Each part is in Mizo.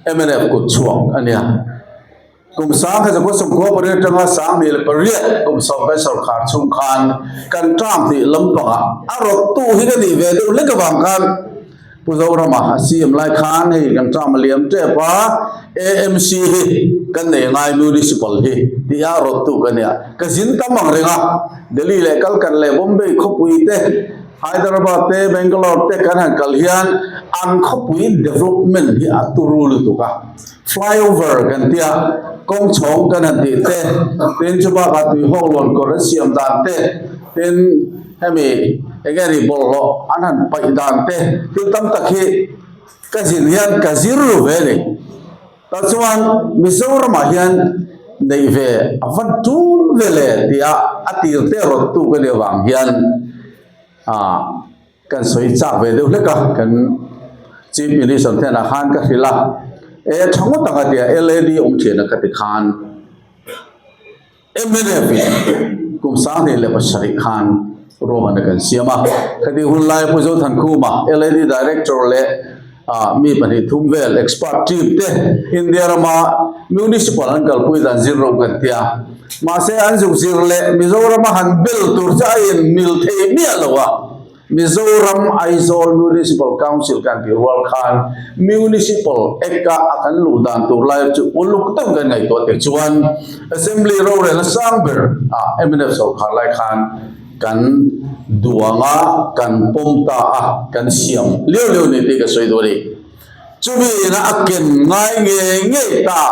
Mnf kut chhuak a nia. Kum 1998 atanga 2008 kum sawmkai sawrkhar chhung khan kan term hnih lampangah a rawttu hi ka nih ve deuh hlek avang khan Pu Zorama a CM lai khan hei kan term a liam tep a, AMC hi kan nei ngai Municipal hi tih a rawttu ka nia. Ka zin tam ang reng a, Delhi leh Kalkan leh Bombay khawpui te, Hyderabad te, Bangalore te kan han kal hian an khawpui development hi a turu lutuk a. Flyover kan tia, kawng chhawng kan han tih te, tin chu bakah tui hawk lawn kawr an siam dan te, tin hemi eng nge ni bawlhhlawh an han paih dan te, thil tam tak hi ka zin hian ka zir ru ve a ni. Tah chuan Mizoramah hian neih ve a va tul ve le tia a tir te rawttu ka nih avang hian ah Kan sawi chak ve deuh hlek a, kan Chief Minister hnenah khan ka hrilh a, e tha ngawt ang a tia LAD awm thian a ka ti khan mnf in kum 2007 khan ruahmanna kan siam a, khati hun laia Pu Zothankhuma LAD Director leh ah mi pahnih thum vel expert team te India rama municipal an kalpui dan zir ro kan tia, mahse an zuk zir leh Mizorama han bel tur che a in mil thei miah lo a, Mizoram Aizawl Municipal Council kan tih rual khan Municipal Act a a kan luh dan tur lai chu uluk deuh kan ngaihtuah teh chuan Assembly rorelna sang ber ah mnf sawrkhar lai khan Kan duanga kan pawm ta a, kan siam liau liau ni tih ka sawi duh a ni. Chumi ina a ken ngai ngei ngei ta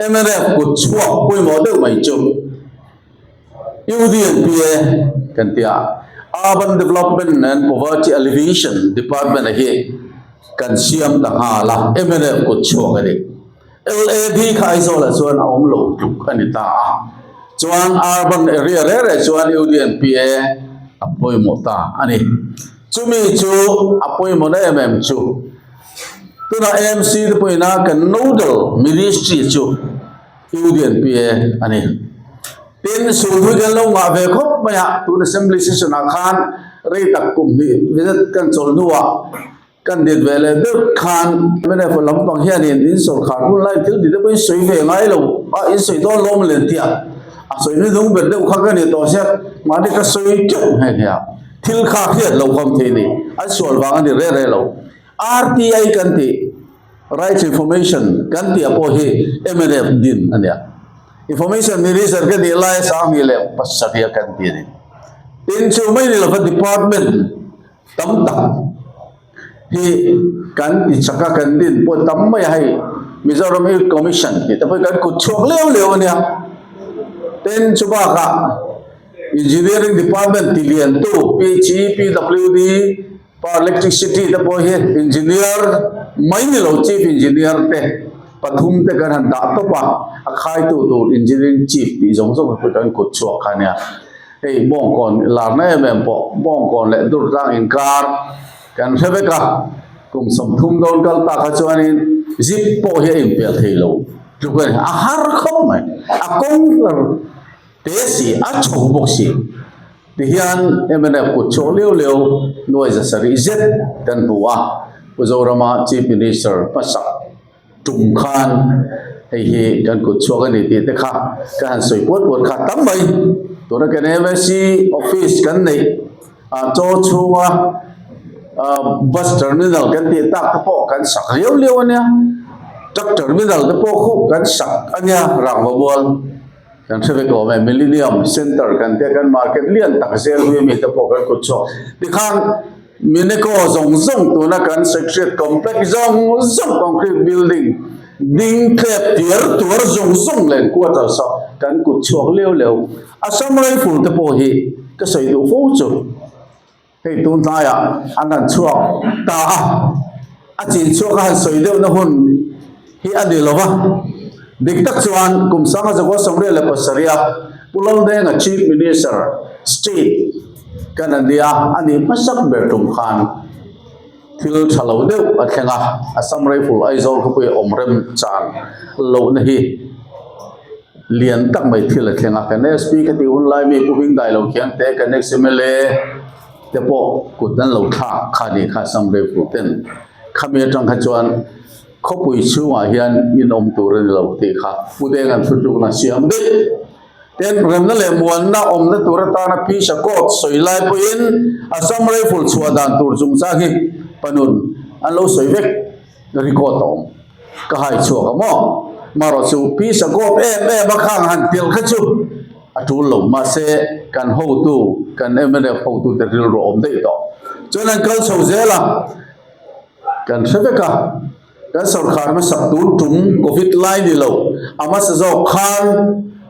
mnf kut chhuak pawimawh deuh mai chu UDNPA kan ti a, Urban Development and Poverty Alleviation Department a hi kan siam ta nghal a, mnf kut chhuak a ni. LAD kha Aizawlah chuan a awm lo tluk a ni ta a, chuan urban area reh reh chuan UDNPA a pawimawh ta a ni. Chumi chu a pawimawhna em em chu tunah AMC te pawhina kan nodal ministry chu UDNPA a ni. Tin, sulhu hi kan lo ngah ve khawp mai a, tun assembly session ah khan rei tak kum hnih visit kan chawlh hnuah Kan dit ve leh deuh khan mnf lampang hianin in sawrkhar hun lai thil ti te pawh in sawi ve ngai lo a, in sawi dawn lawm len tih a, a sawi ni dung ber deuh kha ka ni tawh sia, mahni ka sawi teuh nghe nghe a, thil kha hriat lo khawm thei ni, an sual vang a ni re re lo. RTI kan tih, Right to Information kan tih ah pawh hi mnf din a nia. Information Minister ka nih laia 2007 kan ti a ni. Tin chu mai ni lova department tam tak hi kan ti chak a kan din pawh tam mai a hei Mizoram Youth Commission tih te pawh hi kan kut chhuak leu leu a nia tin chu bakah Engineering Department ti lian tu PHE, PWD, Power Electricity te pawh hi Engineer mai ni lo Chief Engineer te pathum te kan han dah tawp a a khaitu tur Engineering Chief tih zawng zawng te pawh kan kut chhuak kha a nia. Hei Bawngkawn larna em em pawh Bawngkawn leh Durtlang inkar kan hre vek a, kum 30 dawn kal tak kha chuanin zip pawh hi a inpel thei lo tluk a ni, a har khawp mai, a kawng hlar te si, a chho bawk si. Tihian mnf kut chhuak liau liau nuai za sarih zet kan hmu a, Pu Zorama Chief Minister hmasak tum khan hei hi kan kut chhuak a ni tih te kha ka han sawi puat puat kha tam mai. Tuna kan MSC office kan neih ah chaw chhunga ah bus terminal kan tih tak te pawh kan sak riau liau a nia, truck terminal te pawh khu kan sak a nia rangva mual kan hre vek awm e, Millennium Centre kan tia kan market lian tak zel hui ami te pawh kan kut chhuak tikhan Mineko zawng zawng tuna kan Secretariat Complex zawng zawng concrete building ding thlep tiar tuar zawng zawng leh quarters a kan kut chhuak leu leu. Assam Rifle te pawh hi ka sawi duh fo chu hei tun hnaiah an han chhuak ta a, a chin chhuak a han sawi deuhna hun hi a ni lo va. Dik tak chuan kum 1987 a Pu Laldenga Chief Minister State kan a nia a nih hmasak ber tum khan thil tha lo deuh a thleng a, Assam Rifle Aizawl khawpui a awm rem chan lohna hi lian tak mai thil a thleng a. Kan SP ka tih hun lai mi Pu Hmingdai lo khiang te kan ex-MLA te pawh kut an lo thlak kha a nih kha Assam Rifle ten khami atang kha chuan. Khawpui chhungah hian in awm tur a ni lo tih kha Pu Denga'n thutlukna siam daih. Tin, remna leh muanna awmna tur atana Peace Accord sawi lai pawhin Assam Rifle chhuah dan tur chungchang hi panun an lo sawi vek record a awm. Ka hai chhuak a maw? Marawh chu Peace Accord em em a khang han telh kha chu a tul lo. Mahse, kan hotu, kan mnf hotute rilru a awm daih tawh. Chuan an kal chho zel a. Kan hre vek a, kan sorkar hmasak tun tum Covid lai ni lo, a hmasa zawk khan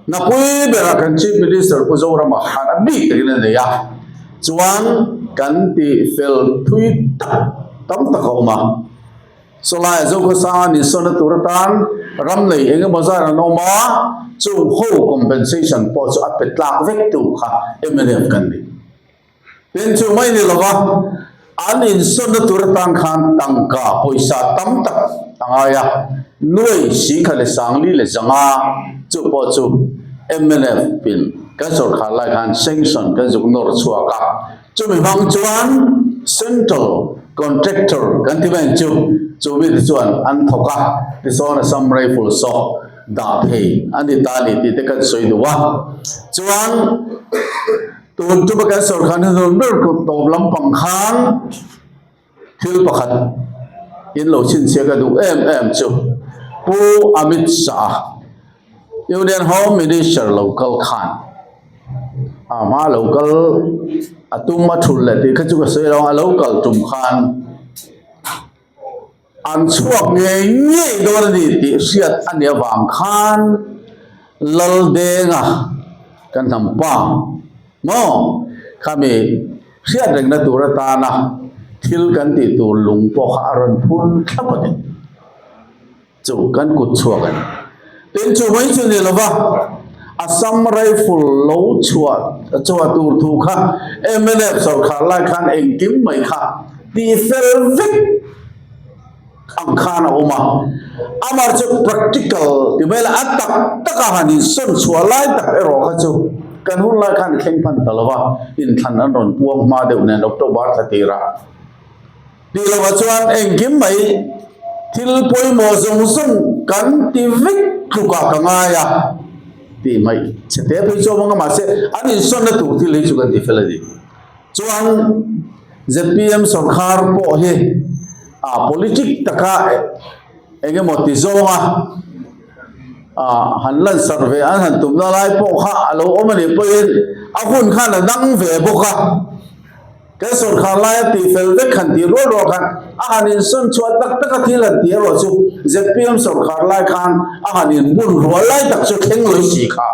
hnapui berah kan Chief Minister Pu Zorama khan a bik takin a nei a, chuan kan tih fel thui tak tam tak a awm a. Sawlai Zokhawsanga ninsawnna tur atan ram nei eng emaw zat an awm a, chung ho compensation pawh chu a pe tlak vek tu kha mnf kan ni. Tin chu mai ni lova an insawnna tur atan khan tangka pawisa tam tak a ngai a, nuai singkhat leh sangli leh zanga chu pawh chu mnf in kan sawrkhar lai khan sanction kan zuk nawr chhuak a, chumi hmang chuan central contractor kan ti mai ang chu, chu mite chuan an thawk a, tichuan Assam Rifle saw dah thei a ni ta a ni tih te kan sawi duh a, chuan. Tun tuma kan sawrkhan hi hnun ber kut tawp lampang khan thil pakhat in lo chhinchhiah ka duh em em chu Pu Amit Shah Union Home Minister lo kal khan a hma lo kal a tum a thulh leh tih kha chu ka sawi lo a lo kal tum khan An chhuak ngei ngei dawn a ni tih hriat a nih avang khan Laldenga kan hnam pa maw khami hriat rengna tur atana thil kan tih tur lung pawh kha a rawn phun thlap a ni. Chu kan kut chhuak a ni. Tin chu mai chu ni lova Assam Rifle lo chhuah chhuah tur thu kha mnf sawrkhar lai khan engkim mai kha tih fel vek ang khan a awm a. Amah chu practical ti mai la a tak taka han insawn chhuah lai tak erawh kha chu kan hun lai khan a thleng hman ta lova inthlan an rawn puang hma deuh nen October thla tirah. Tih lovah chuan engkim mai thil pawimawh zawng zawng kan ti vek tlukah ka ngai a tih mai chhe te phei chu a awm ang a mahse an insawnna tur thil hi chu kan ti fel a ni. Chuan zpm sawrkhar pawh hi a politic taka eng emaw ti zawnga han lansarh ve an han tumna lai pawh kha a lo awm a nih pawhin a hun khan a dang ve bawk a. Kan sawrkhar laia tih fel vek han tih rual rual khan a han insawn chhuah tak tak a thil han tih erawh chu zpm sawrkhar lai khan a han inbun rual lai tak chu thleng lo si kha.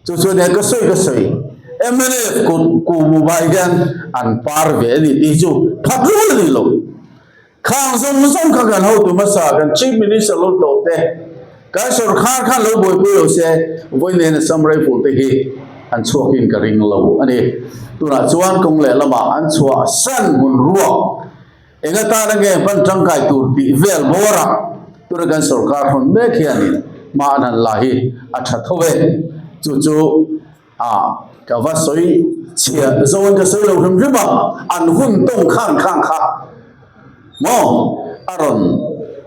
Chu chu nia ka sawi ka sawi mnf kut kuhmu vai hian an par ve a ni tih chu phat rual a ni lo. Khang zawng zawng kha kan hotu hmasa kan Chief Minister lo tawh te, kan sawrkhar khan lo buaipui lo se vawiin Assam Rifle te hi an chhuakin ka ring lo a ni. Tunah chuan kawng leh lamah an chhuah san hmun ruak eng atana nge hman tangkai tur tih vel bawrah tuna kan sawrkar hawn mek hianin hma an han la hi a tha tho e. Chu chu A, ka va sawi chhia zawn ka sawi lo hrim hrim a, an hun tawng khan khan kha maw a rawn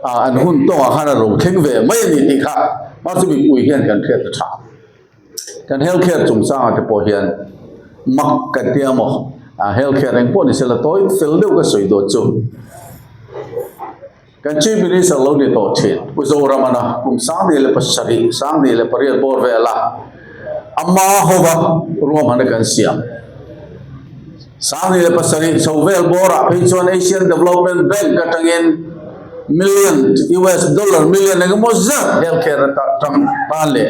a an hun tawngah khan a lo thleng ve mai a ni tih kha hma chu mipui hian kan hriat ta tha. Kan health care chungchangah te pawh hian mak kan tia maw a health care engpawh ni sela tawi fel deuh ka sawi dawn chu. Kan Chief Minister lo ni tawh thin Pu Zoramana kum 2007, 2008 bawr vela ama hova ruahmanna kan siam. 2007 chho vel bawrah phei chuan Asian Development Bank atangin million US dollar million engemaw zat healthcare atang tan leh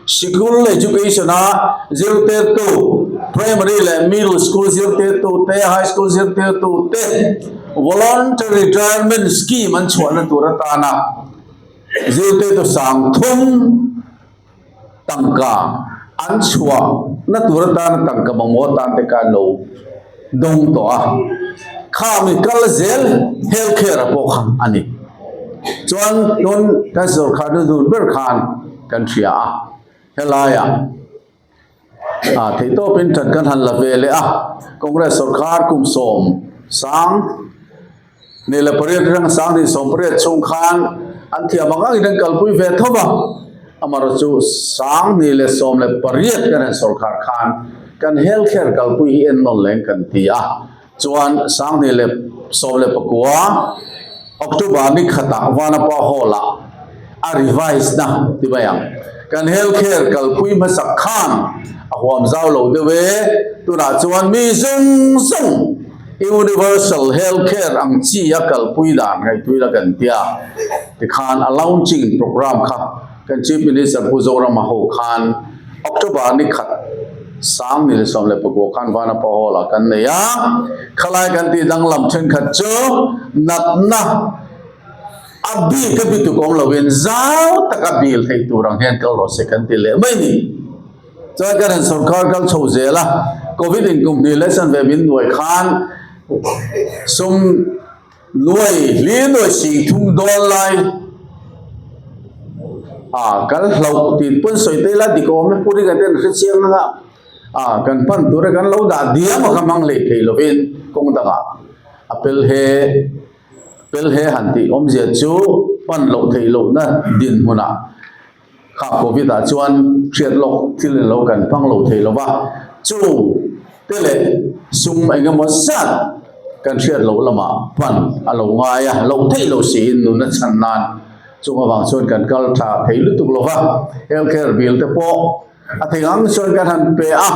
Sikul education a zirtirtu, primary leh middle school zirtirtu te, high school zirtirtu te voluntary retirement scheme an chhuahna tur atana zirtirtu sangthum tangka an chhuahna tur atana tangka mamawh atan te kha an lo dawng tawh a. Kha mi kal zel health care ah pawh kha a ni. Chuan tun kan sawrkar nu dun ber khan kan hria a, helaiah ah theihtawpin that kan han la ve leh a, Congress sawrkar kum 10. Ni leh pariat atanga 10 18 chhung khan an thiam ang angin an kalpui ve tho va, amaherawhchu 1018 kan han sawrkhar khan kan health care kalpui hi ennawn leng kan ti a, chuan 1019 October ni khatah Vanapa Hall ah a revise na ti mai ang. Kan health care kalpui hmasak khan a huam zau lo deuh e, tunah chuan mi zawng zawng Universal Health Care ang chi a kalpui dan ngaihtuih la kan tia tikhan a launching programme kha kan Chief Minister Pu Zorama ho khan October ni khat 2019 khan Vanapa Hall ah kan nei a, khalai kan tih danglam thenkhat chu natna a bik a bituk awm loin zau taka bil theih tur ang hian kal rawh se kan ti leh mai ni. Chuan kan han sawrkar kal chho zel a, Covid in kum hnih leh chanve min nuai khan sum nuai hli nuai sing thum dawn lai a kal hlauh tih pawn sawi te ila dik awm e puri kan ten hre chiang anga a kan pan tura kan lo dah diam a kha hmang hlei thei lovin kawng dangah a pel he pel he han tih awmzia chu pan loh theih lohna dinhmunah Kha Covid ah chuan hriat lawk thil in lo kan hmang lo thei lo va, chu te leh sum eng emaw zat kan hriat loh lamah hman a lo ngai a, loh theih loh siin nun a chhan nan chung avang chuan kan kal tha thei lutuk lo va, health care bill te pawh a thei ang chuan kan han pe a,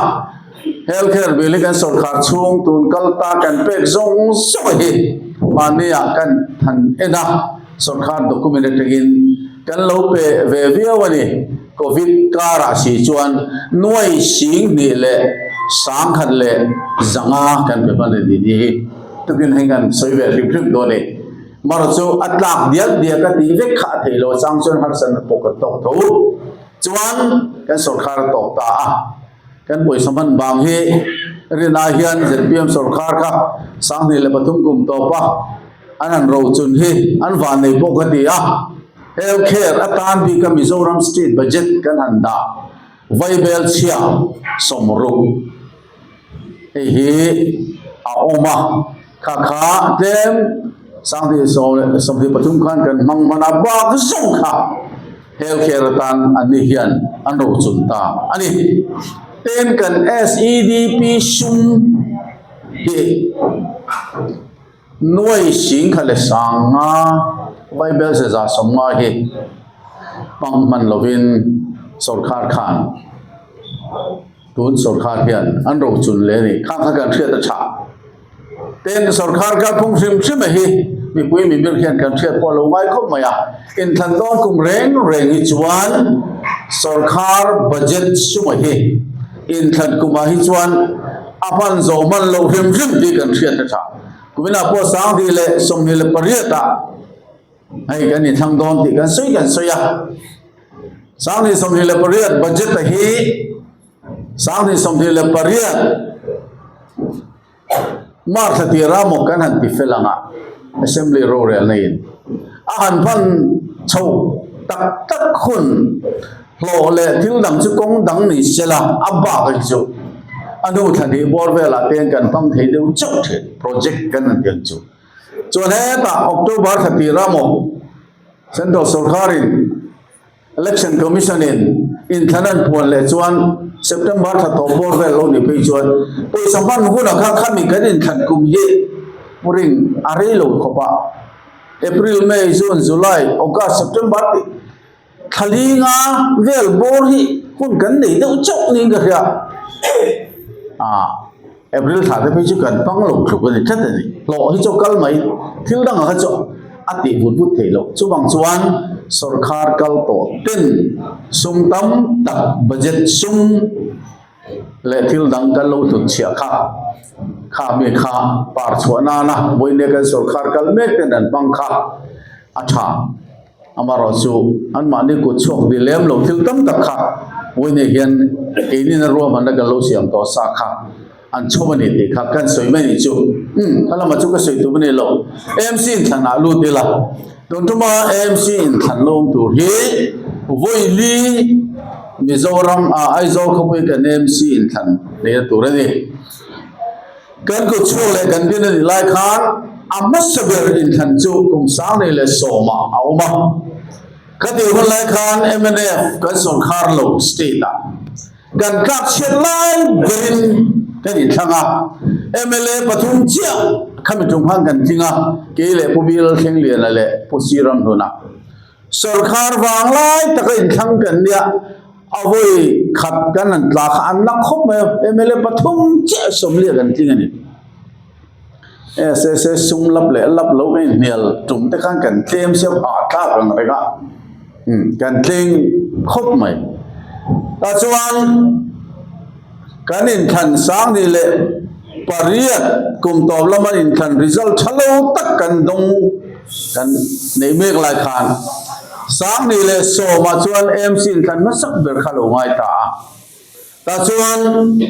health care bill hi kan sawrkhar chhung tun kal ta kan pek zawng zawng hi mahni ah kan han en a. Sawrkar document atangin kan lo pe ve viau a ni. Covid karah si chuan nuai 2000 leh 1100 kan pe hman a ni tih hi tukin hei kan sawi ve hrim hrim dawn a ni. Mar chu a tlak diak diak a tih vek kha a theih lo chang chuan harsatna pawh kan tawk tho. Chuan kan sawrkar a tawk ta a. Kan pawisa hman vang hi rinah hian zpm sawrkar kha 2003 kum tawp a. An han rochun hi an van nei pawh ka ti a, health care atan bika Mizoram state budget kan han dah vaibel chhia 60 hei hi a awm a, kha kha tlem 2023 khan kan hmang hman a bak zawng kha health care atan an ni hian an rochun ta a ni. Tin kan SEDP sum hi. Nuai 10,500 Vaibel 150 hi hmang hman lovin sawrkhar khan tun sawrkhar hian an rochun leh a ni. Khang kha kan hriat a tha. Tin, sawrkhar kalphung hrim hrim a hi mipui mimir hian kan hriat pawh a lo ngai khawp mai a. Inthlan dawn kum reng reng hi chuan sawrkhar budget suma hi inthlan kumah hi chuan a hman zawh hman loh hrim hrim tih kan hriat a tha. Kuminah pawh 2028 ah hei kan inthlang dawn tih kan sawi kan sawi a. 2028 budget a hi 2028 March thla tirah maw kan han ti fel ang a, Assembly rorel neiin a han hman chho tak tak hun hlawh leh thil dang chu kawng dang ni sela a bak hi chu a hnu thla hnih bawr velah te hian kan hmang thei deuh chauh thin project kan han ti ang chu. Chuan hetah October thla tirah maw Central sorkarin Election Commission in inthlan an puan leh chuan September thla tawp bawr vel lo ni phei chuan pawisa hman hunah kha khami kan inthlan kum hi ring a rei lo khawp a. April, May, June, July, August, September tih thla linga vel bawr hi hun kan nei deuh chauh niin ka hria. April thla te phei chu kan hmang lo thluk a ni tlat a ni. Hlawh hi chu kal mai, thil dangah kha chu a tih vut vut theih loh. Chuvang chuan sawrkhar kal tawh ten sum tam tak budget sum leh thil dang kan lo hlut chhiah kha, kha mi kha par chhuah nana vawiin kan sawrkhar kal mek ten an hmang kha a tha. Amaherawhchu anmahni kut chhuak dih lem lo thil tam tak kha vawiin hian keinin a ruahmanna kan lo siam tawh sa kha an chhawm a ni tih kha kan sawi mai ni chu. Umm, kha lamah chu ka sawi tum a ni lo. AMC inthlan ah lut ila, tun tuma AMC inthlan lawm tur hi vawili Mizoram ah Aizawl khawpui kan AMC inthlan neihna tur a ni. Kan kut chhuak leh kan din a nih lai khan. A hmasa ber inthlan chu kum 2010 ah a awm a. Khatih hun lai khan mnf kan sawrkhar lo state ah kan tlak chhiat lai berin kan inthlang a. Mla pathum chiah khami tum khan kan tling a, kei leh Pu Bill Thlengliana leh Pu Siramhluna. Sawrkhar vang lai taka inthlang kan nia, a vawi khat kan han tla kha an la khawp mai a, mla pathum chiah sawmliah kan tling a ni. SSA sum lap leh lap lo ka inhnial tum te khan kan tlem sia phah thlak ang reng a, umm kan tleng khawp mai. Tah chuan kan inthlan sang ni leh pariat kum tawp lama inthlan result tha lo tak kan dawng kan neih mek lai khan 2010 ah chuan AMC inthlan hmasak ber kha lo ngai ta a. Tah chuan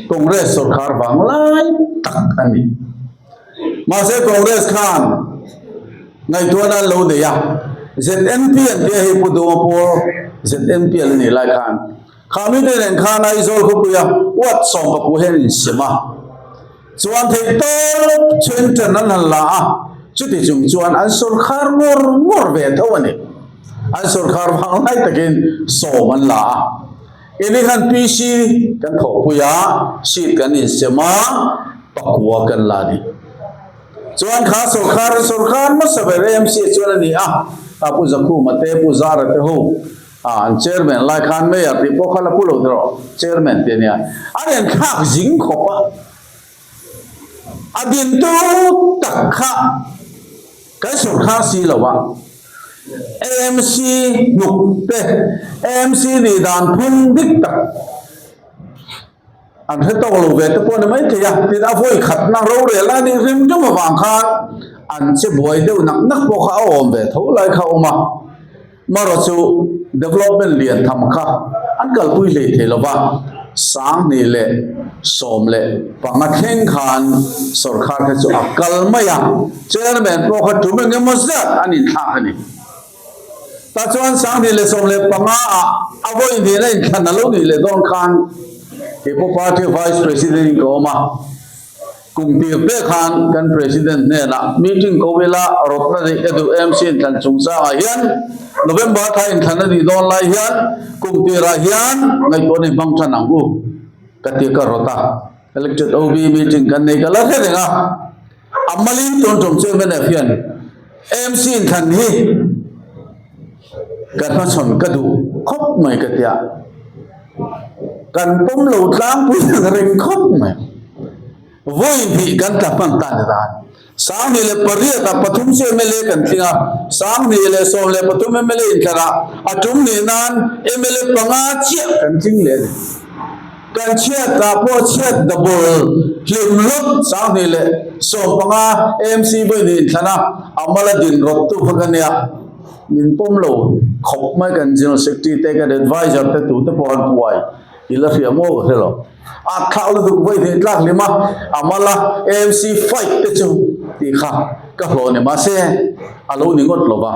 Congress sawrkar vang lai tak a ni. Mahse Congress khan ngaihtuahna an lo nei a, ZNP an tia hei Pu Duma pawl ZNP an nih lai khan kha mite nen khan Aizawl khawpuia uat 14 hian an insem a, chuan theih tawp chhen ṭan an han la a, chuti chung chuan an sawrkhar ngawr ngawr ve tho a ni. An sawrkhar vang lai takin sawm an la a. Ini khan PC kan thawhpui a, seat kan insem a, pakua kan la ni. Chuan kha sawrkar sawrkar hmasa ber AMC ah chuan a ni a, a Pu Zakhuma te, Pu Zara te ho a an chairman lai khan mayor tih pawh kha la pu lo tawh rawh, chairman te ania. A rawn thlak zing khawp a, a din tu tak kha kan sawrkar si lo a. AMC hnuk te, AMC nih dan phung dik tak an hre tawk lo ve te pawh a ni maithei a, tin a vawi khatna rorel a nih rim rim avang khan an che buai deuh nak nak pawh kha a awm ve tho lai kha a awm a, marawh chu development lian tham kha an kalpui hlei thei lo va, 2015 thleng khan sawrkar kha chu a kal mai a. Chairman pawh kha tum eng emaw zat an inthlak a ni. Tah chuan 2015 ah a vawi hnihna inthlan a lo nih leh dawn khan keipawh party vice president in ka awm a. Kum tir pek khan kan president hnenah meeting ko ila rawtna neih ka duh MC inthlan chungchangah hian November thla inthlan a nih dawn lai hian kum tirah hian ngaihtuahna i hmang tan ang u ka ti ka rawt a. Elected OB meeting kan nei ka la hre reng a. A malin tun tum chu mnf hian AMC inthlan hi ka hmachhawn ka duh khawp mai ka tia. Kan pawm lo tlangpui ang reng khawp mai. Vawi hnih kan tla hman ta ni dan. 2008 ah pathum chu mla kan tling a, 2013 mla inthlan ah a tum nih nan mla panga chiah kan tling leh a ni. Kan chhiat ah pawh chhiat double hlim hlawt 2015 AMC vawi hnih inthlan a, a mala din rawt tu kha ka nia. Min pawm lo khawp mai kan General Secretary te kan Adviser te tu te pawh an puai i la hria maw ka hre lo. A thlak lutuk vawi hnih tlak hlim a, a mala AMC fight te chu tih kha ka hlawh ni mahse a lo ni ngawt lo va.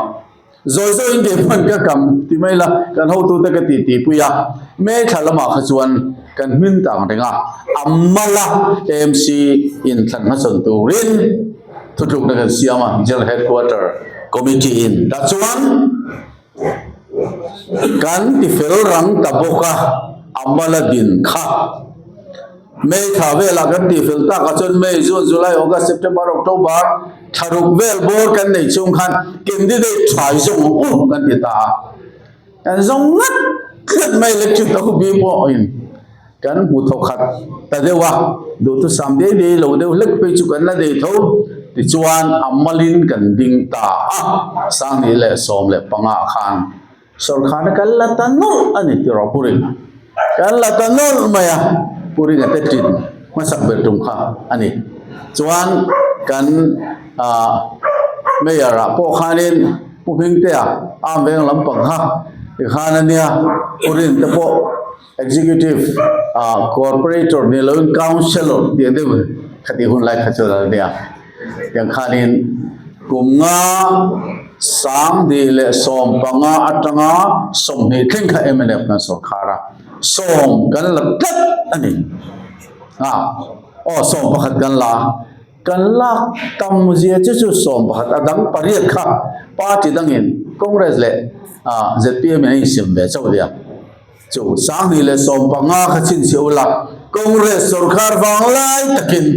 Zawi zawiin kei hman ka kam ti mai la, kan hotute ka ti ti pui a, May thla lamah kha chuan kan hmin tang reng a, a mala AMC inthlan hmasawn turin thutlukna kan siam a, General Headquarter Committee in tah chuan kan ti fel rang ta bawk a, a mala din kha. May thla velah kan tih fel tak ah chuan May, June, July, August, September, October thla ruk vel bawr kan nei chung khan candidate tha i zawng ang u kan ti ta a. Kan zawng ngat tlat mai electric a hubi pawh in kan hmu thaw khat ta deuh a, duhthusam dei dei lo deuh hlek phei chu kan la nei tho tichuan a malin kan ding ta a, 2015 ah khan. Sawrkharna kan la ta nawlh a ni tiraw Purin? Kan la ta nawlh mai a, Purin a te tin hmasak ber tum kha a ni. Chuan kan ah Mayor ah pawh khanin Pu Hmingtea Arm Veng lampang kha tikhan a nia, Purin te pawh Executive ah Corporator ni loin Councillor tih deuh khatih hun lai kha chu a nia. Tiang khanin kum nga 2015 atanga 20 thleng kha mnf kan sawrkhar a, sawm kan la tlat a ni. A aw 11 kan la. Kan lak tam zia chu chu 11 a dang pariat kha party dangin Congress leh zpm in an insiam ve chauh nia. Chu 2015 kha chhinchhiah ula Congress sorkar vang lai takin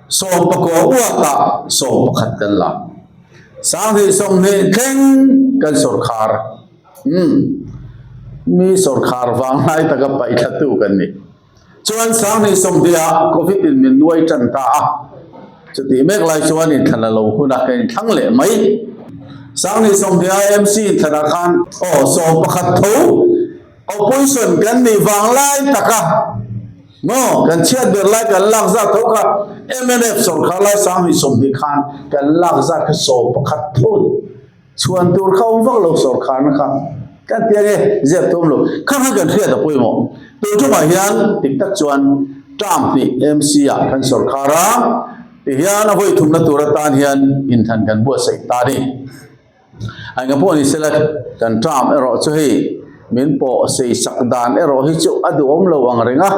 19 uatah 11 kan la. 2020 thleng kan sorkar umm mi sorkar vang lai taka paihthla tu kan ni. Chuan 2020 ah Covid in min nuai tan ta a, chutih mek lai chuan inthlan a lo hun a, ka inthlang leh mai. 2020 ah MC inthlan ah khan aw 11 tho opposition kan nih vang lai tak a, maw kan chhiat ber lai kan lak zat tho kha mnf sorkar lai 2020 khan kan lak zat kha 11 tho a ni. Chhuan tur kha awm vak lo sawrkharna kha kan ti ange zep thum lo kha kha kan hriat a pawimawh. Tun tumah hian dik tak chuan term hnih MC ah kan sawrkhar a, tihian a vawi thumna tur atan hian inthlan kan buatsaih ta a ni. A enga pawh ni sela kan term erawh chu hei min pawh sei sak dan erawh hi chu a duhawm lo ang reng a.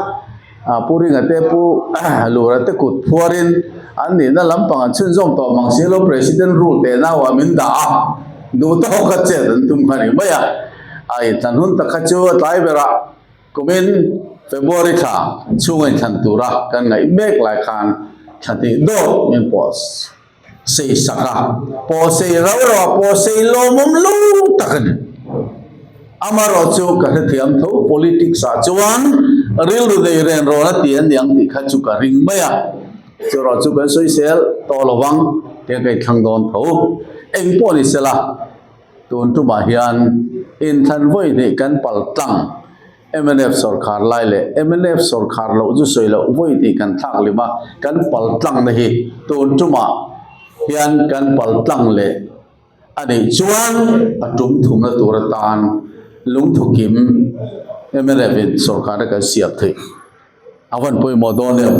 Pu Ringa te Pu Lura te kut phuarin an nihna lampang an chhunzawm tawh mang si lo President rule teh nauah min dah a, duh tawk a chet an tum kha ni mai a. A inthlan hun tak kha chu a tlai berah kumin February thla chhunga inthlan tura kan ngaih mek lai khan thla tih dawt min pawh sei sak a, pawh sei rau rau a, pawh sei lawmawm lo tak a ni. Amaherawh chu ka hrethiam tho, politics ah chuan rilru nei ren rawn a ti a niang tih kha chu ka ring mai a, churaw chu kan sawisel tawh lo vang tia ka inthlang dawn tho. Eng pawh ni sela, tun tumah hian inthlan vawi hnih kan pal tlang. Mnf sawrkhar lai leh mnf sawrkhar loh chu sawi loh vawi tih kan thlak lim a, kan pal tlangna hi tun tumah hian kan pal tlang leh a nih chuan a tum thumna tur atan lungthukim mnf in sawrkharna kan siam theih a van pawimawh dawn em?